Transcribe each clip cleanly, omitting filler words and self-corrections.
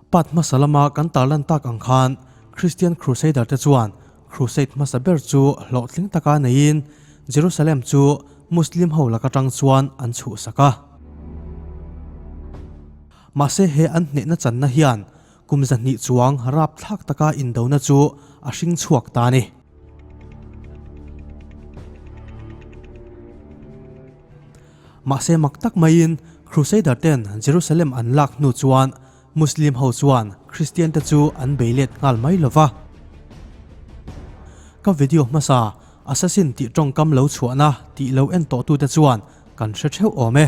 Part hmasa lama kan tarlan tak ang khan Christian Crusader te chuan Crusade hmasa ber chu hlawhtling taka neiin Jerusalem chu Muslim ho lak atang chuan an chhuhsak a. Mahse he an hnehna channa hian kum 200 chuang rapthlak taka indona chu a hring chhuak ta a ni. Mahse mak tak maiin Crusader ten Jerusalem an lak hnu chuan Muslim ho chuan Kristian te chu an bei let nghal mai lo va. Ka video hmasa Assassin tih tawngkam lo chhuahna tih lo en tawh tute chuan kan hre theuh awm e.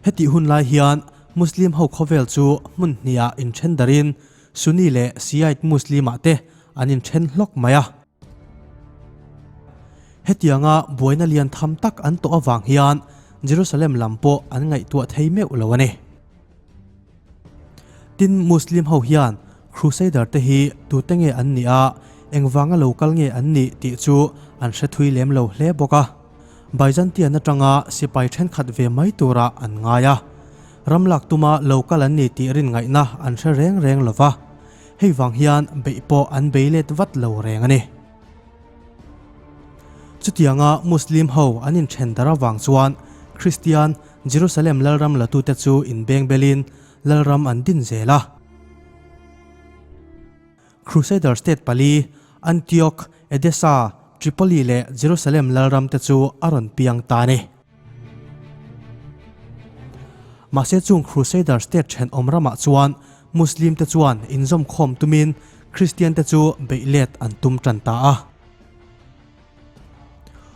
Hetih hun lai hian Muslim ho khawvel chu hmun hniah inthen darin Sunni leh Shiite Muslim ah te an inthen hlawk mai a. Hetianga buaina lian tham tak an tawh avang hian Jerusalem lam pawh an ngaihtuah thei meuh lo a ni. Tin, Muslim ho hian Crusader te hi tute nge an nih a, engvanga lo kal nge an nih tih chu an hre thui lem lo hle bawk a. Byzantian atanga sipai thenkhat ve mai turah an ngai a. Ram lak tuma lo kal an ni tih rin ngaihna an hre reng reng lo va. Hei vang hian beih pawh an bei let vat lo reng a ni. Chutianga Muslim ho an inthen dar avang chuan Kristian Jerusalem lalram latute chu inbeng belin lalram an din zel a. Crusader state pali, Antioch, Edessa, Tripoli leh Jerusalem lalram te chu a rawn piang ta a ni. Mahse chung Crusader state thenawm ramah chuan Muslim te chuan inzawmkhawm tumin Kristian te chu beih let an tum tan ta a.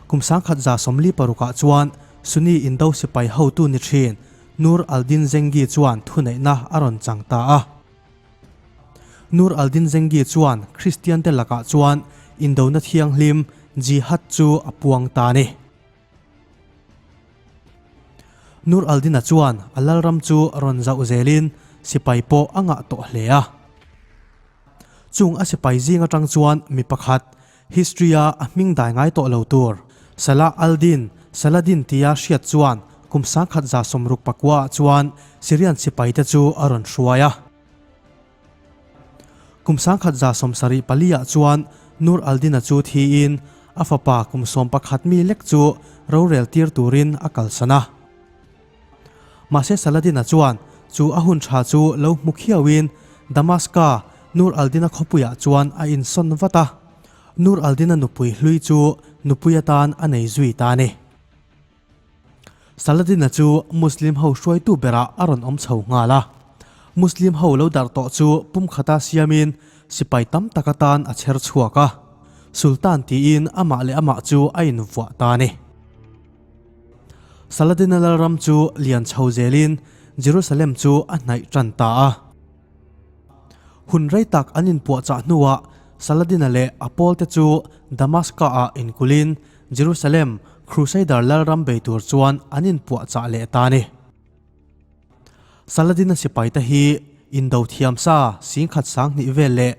Kum 1146 ah chuan Sunni Indo sipai hotu ni thin Nur al-Din Zengi chuan thuneihna a rawn chang ta a. Nur al-Din Zengi chuan Kristian te lakah chuan Indona thianghlim, Jihad, chu a puang ta a ni. Nur al-Din-a chuan a lalram chu rawn zauh zelin sipai pawh a ngah tawh hle a. Chung a sipai zing atang chuan mi pakhat, history-a a hming dai ngai tawh lo tur, Salah al-Din, Saladin tia hriat chuan kum 1169 ah chuan Syrian sipaite chu a rawn hruai a. Kum 1174 ah chuan Nur al-Din-a chu thiin a fapa kum 11 mi lek chu rorel tir turin a kalsan a. Mahse Saladin-a chuan chu a hun tha chu lo hmu khiauin Damaska, Nur al-Din-a khawpuiah chuan a insawn vat a. Nur al-Din-a nupui hlui chu nupui atan a nei zui ta a ni. Saladin-a chu Muslim ho hruaitu berah a rawn awm chho nghal a. Muslim ho lo darh tawh chu pumkhata siamin sipai tam tak atan a chher chhuak a. Sultan tiin amah leh amah chu a invuah ta a ni. Saladin-a lalram chu lian chho zelin Jerusalem chu a hnaih tan ta a. Hun rei tak an inpuahchah hnuah Saladin-a leh a pawlte chu Damascus-ah inkulhin Jerusalem Crusader lalram bei tur chuan an inpuahchah leh ta a ni. Saladin-a sipaite hi indo thiam sa 10,000 20 vel leh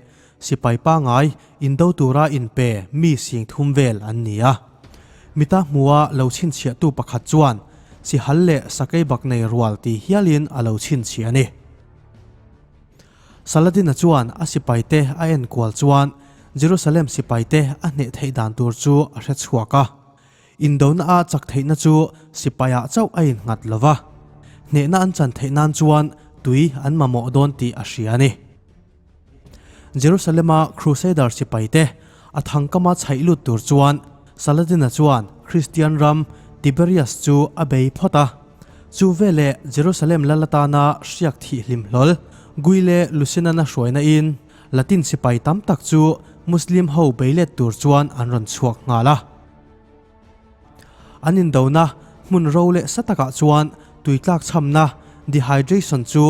sipai pangai indo tura inpe mi 30,000 vel an ni a. Mita hmua lo chhinchhiahtu pakhat chuan sihal leh sakei bak nei rual ti hialin a lo chhinchhiah a ni. Saladin-a chuan a sipaite a enkual chuan Jerusalem sipaite a hneh theih dan tur chu a hre chhuak a. Indona a chak theihna chu sipaiah chauh a innghat lo va, hnehna an chan theih nan chuan tui an mamawh dawn tih a hria a ni. Jerusalem-a Crusader sipaite a thangkama chhaih lut tur chuan Saladin-a chuan Kristian ram Tiberias chu a bei phawt a. Chu veleh Jerusalem lal atana hriak thih hlim hlawl Guy leh Lucinan-a hruaina in Latin sipai tam tak chu Muslim ho bei let tur chuan an rawn chhuak nghal a. An indona hmun ro leh sa takah chuan tui tlak chhamna, dehydration, chu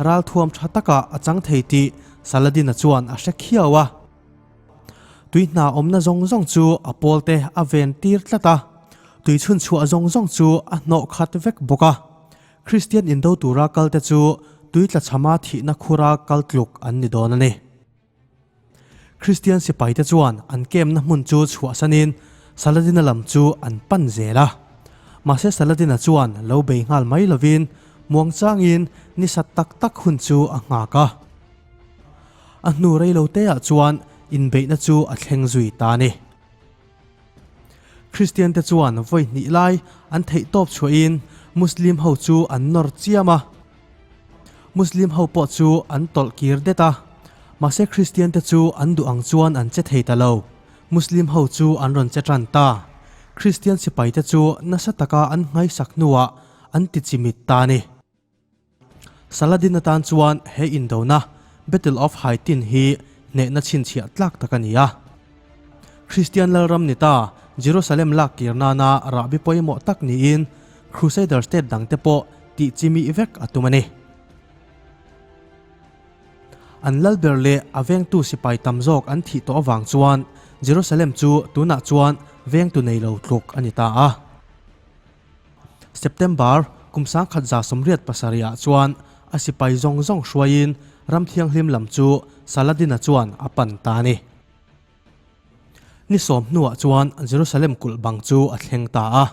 ralthuam tha takah a chang thei tih Saladin-a chuan a hre khiau a. Tui hna awmna zawng zawng chu a pawlte a ven tir tlat a, tui chhun chhuah zawng zawng chu a hnawh khat vek bawk a. Kristian indo tura kalte chu tui tlachhama thihna khura kal tluk an ni dawn a ni. Kristian sipaite chuan an kemna hmun chu chhuahsanin Saladin-a lam chu an pan zel a. Mahse Saladin-a chuan lo bei nghal mai lovin muangchangin ni sat tak tak hun chu a nghak a. A hnu rei lo te ah chuan inbeihna chu a thleng zui ta a ni. Kristian te chuan vawi hnih lai an theih tawp chhuahin Muslim ho chu an nawr chiam a. Muslim ho pawh chu an tawlh kir det a, mahse Kristian te chu an duh ang chuan an che thei ta lo. Muslim ho chu an rawn che tan ta. Kristian sipai te chu nasa taka an nghaisak hnuah an ti chimit ta a ni. Saladin atan chuan he indona Battle of Hattin hi hnehna chhinchhiah tlak tak a ni a. Kristian lalram ni ta Jerusalem lak kir nana rahbi pawimawh tak niin Crusader state dangte pawh tih chimih vek a tum a ni. An lalber leh a vengtu sipai tam zawk an thih tawh avang chuan Jerusalem chu tunah chuan vengtu nei lo tluk a ni ta a. September kum 1770 ah chuan a sipai zawng zawng hruaiin ram thianghlim lam chu Saladin-a chuan a pan ta a ni. Ni sawm hnuah chuan Jerusalem kulh bang chu a thleng ta a.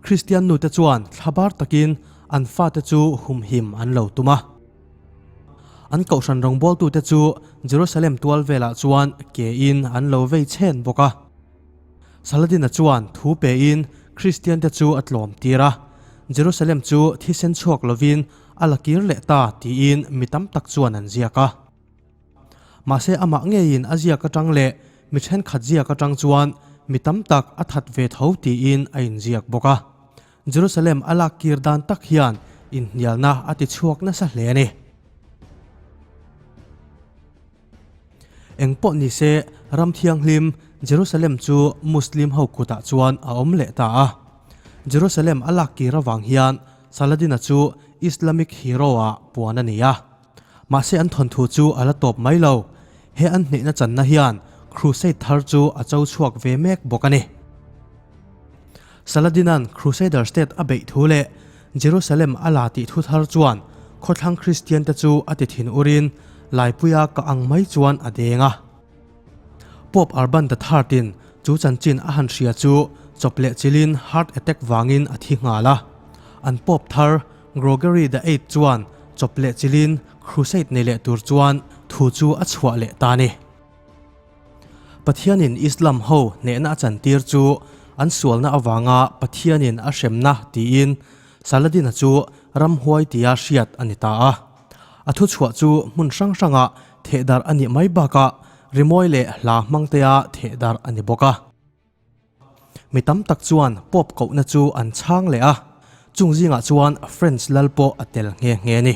Kristian nute chuan thlabar takin an fate chu humhim an lo tum a. An kohhran rawngbawltute chu Jerusalem tual velah chuan kein an lo vei chhen bawk a. Saladin-a chuan thu pein Kristiante chu a tlawm tir a, Jerusalem chu thisen chhuak lovin a la kir leh ta tiin mi tam tak chuan an ziak a. Mahse amah ngeiin a ziak atang leh mi thenkhat ziak atang chuan mi tam tak a that ve tho tiin a inziak bawk a. Jerusalem a lak kir dan tak hian inhnialna a ti chhuak nasa hle a ni. Eng pawh ni se, ram thianghlim Jerusalem chu Muslim ho kutah chuan a awm leh ta a. Jerusalem a lak kir avang hian Saladin-a chu Islamic hero-ah puan a ni a. Mahse an thawnthu chu a la tawp mai lo. He an hnehna channa hian Crusade thar chu a cho chhuak ve mek bawk a ni. Saladin-a'n Crusader state a beih thu leh Jerusalem a la tih thu thar chuan khawthlang Kristiante chu a ti thin urin Laipuia ka ang mai chuan a deng a. Pope Urban the Third-in chu chanchin a han hria chu chawp leh chilin heart attack vangin a thi nghal a. An Pope thar Grogery the Eighth chuan chawp leh chilin Crusade nei leh tur chuan thu chu a chhuah leh ta a ni. Pathianin Islam ho hnehna a chantir chu an sualna avanga Pathianin a hremna tiin Saladin-a chu ramhuai tia hriat a ni ta a. A thuchhuah chu hmun hrang hrangah thehdarh a nih mai bakah rimawi leh hla hmangtea thehdarh a ni bawk a. Mi tam tak chuan Pope kohna chu an chhang leh a, chung zingah chuan French lal pawh a tel nghe nghe a ni.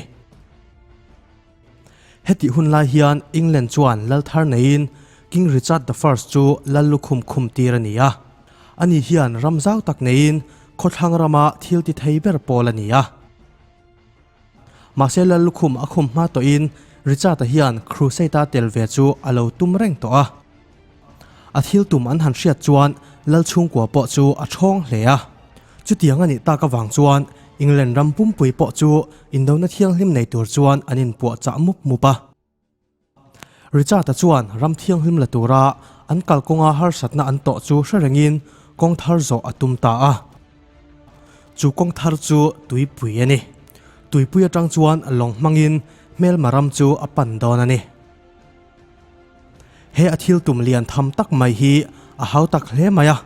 Hetih hun lai hian England chuan lal thar neiin King Richard the First chu lal lukhum khum tir a ni a. Ani hian ram zau tak neiin khawthlang rama thil ti thei ber pawl a ni a. Mahse lal lukhum a khum hma tawhin Richard-a hian Crusade-a tel ve chu a lo tum reng tawh a. A thil tum an han hriat chuan lal chhungkua pawh chu a ṭhawng hle a. Chutiang a nih tak avang chuan England ram pumpui pawh chu indona thianghlim nei tur chuan an inpuahchah mup mup a. Richard-a chuan ram thianghlim la tura an kalkawnga harsatna an tawh chu hre rengin kawng thar zawh a tum ta a. Chu kawng thar chu tuipui a ni. Tuipui atang chuan lawng hmangin hmelma ram chu a pan dawn a ni. He a thil tum lian tham tak mai hi a hau tak hle mai a,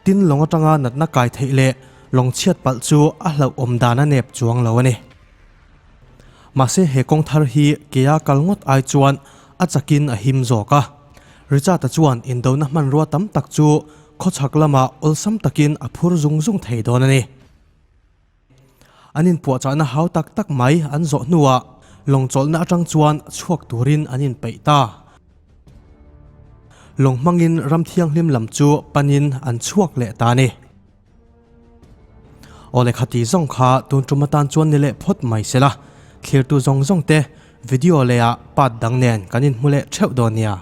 tin lawng atanga natna kai theih leh lawng chhiat palh chu a hlauhawm dan a nep chuang lo a ni. Mahse he kawng thar hi kea kal ngawt ai chuan a chakin a him zawk a. Richard-a chuan indona hmanrua tam tak chu khawchhak lamah awlsam takin a phur zung zung thei dawn a ni. An inpuahchahna hau tak tak mai an zawh hnuah lawng chawlhna atang chuan chhuak turin an inpeih ta. Lawng hmangin ram thianghlim lam chu panin an chhuak leh ta a ni. Aw lehkha ti zawng kha tun tum atan chuan ni leh phawt mai se la, thlirtu zawng zawng te video leh ah part dang nen kan inhmu leh theuh dawn nia.